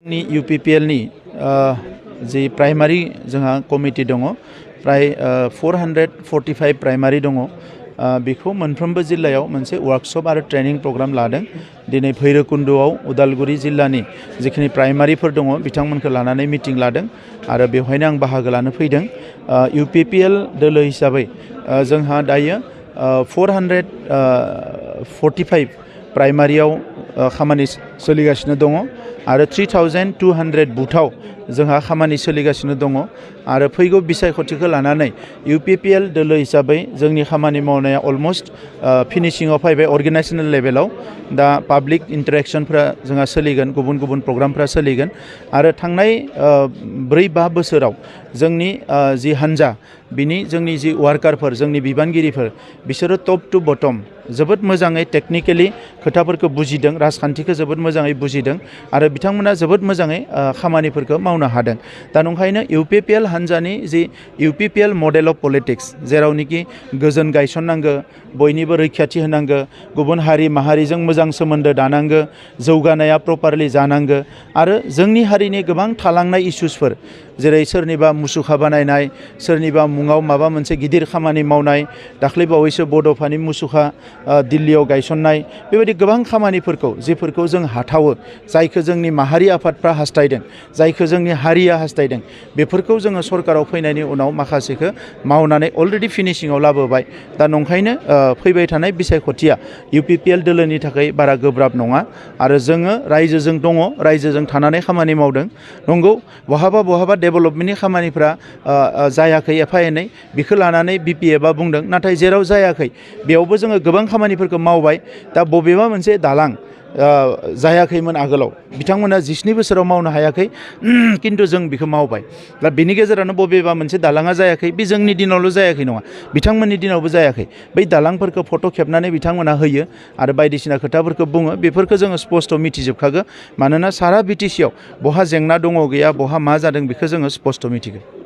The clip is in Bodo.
UPPL नि जी प्राइमारी जोंहा कमिटि दङ प्राय 445 प्राइमारी दङ बेखौ मोनफ्रोमबो जिल्लायाव मोनसे वर्कशप आरो ट्रेनिंग प्रोग्राम लादों दिनै भैरबकुन्दआव उदालगुरि जिल्लानि जिखिनि प्राइमारिफोर दङ बिथांमोनखौ लानानै मिटिं लादों आरो बेवहायनो आं बाहागो लानो फैदों UPPL दोलो हिसाबै जोंहा दायो 445 प्राइमारियाव खामानि सोलिगासिनो दङ आरो 3200 बुथाव जोंहा खामानि सोलिगासिनो दङ आरो फैगौ बिसायख'थिखौ लानानै UPPL दोलो हिसाबै जोंनि खामानि मावनाया अलमोस्ट फिनिशिंआव फैबाय अर्गेनाइजेसनेल लेभेलाव दा पाब्लिक इन्टारेक्शनफ्रा जोंहा सोलिगोन गुबुन गुबुन प्रग्रामफ्रा सोलिगोन आरो थांनाय 4-5 बोसोराव जोंनि जि हान्जा बिनि जोंनि जि वार्कारफोर जोंनि बिबानगिरिफोर बिसोरो टप टु बटम जोबोद मोजाङै टेक्निकेलि खोथाफोरखौ बुजिदों राजखान्थिखौ जोबोद मोजाङै बुजिदों आरो बिथांमोना जोबोद मोजाङै खामानिफोरखौ मावनो हादों दा नंखायनो UPPL हान्जानि जि UPPL मडेल अफ पलिटिक्स जेरावनोखि गोजोन गायसननांगो बयनिबो रैखाथि होनांगो गुबुन हारि माहारिजों मोजां सोमोन्दो दानांगो जौगानाया प्रपारलि जानांगो आरो जोंनि हारिनि गोबां थालांनाय इस्युसफोर जेरै सोरनिबा मुसुखा बानायनाय सोरनिबा मुङाव माबा मोनसे गिदिर खामानि मावनाय दाख्लै बावैसो बड'फानि मुसुखा दिल्लीयाव गायसननाय बेबायदि गोबां खामानिफोरखौ जेफोरखौ जों हाथावो जायखौ जोंनि माहारि आफादफ्रा हास्थायदों जायखौ जोंनि हारिया हास्थायदों बेफोरखौ जोङो सरकाराव फैनायनि उनाव माखासेखौ मावनानै अलरेडि फिनिशिंआव लाबोबाय दा नंखायनो फैबाय थानाय बिसायख'थिया UPPL दोलोनि थाखाय बारा गोब्राब नङा आरो जोङो रायजोजों दङ रायजोजों थानानै खामानि मावदों नंगौ बहाबा डेभेलपमेन्टनि खामानिफ्रा जायाखै एफा एनै बेखौ लानानै BPFआ बुंदों नाथाय जेराव जायाखै बेयावबो जोङो गोबां खामानिफोरखौ मावबाय दा बबेबा मोनसे दालां जायाखैमोन आगोलाव बिथांमोना 17 बोसोराव मावनो हायाखै किन्तु जों बेखौ मावबाय दा बेनि गेजेरावनो बबेबा मोनसे दालाङा जायाखै बे जोंनि दिनावल' जायाखै नङा बिथांमोननि दिनावबो जायाखै बै दालांफोरखौ फट' खेबनानै बिथांमोना होयो आरो बायदिसिना खोथाफोरखौ बुङो बेफोरखौ जोङो स्पष्ट मिथिजोबखागो मानोना सारा BTC आव बहा जेंना दङ गैया बहा मा जादों बेखौ जोङो स्पष्ट मिथिगौ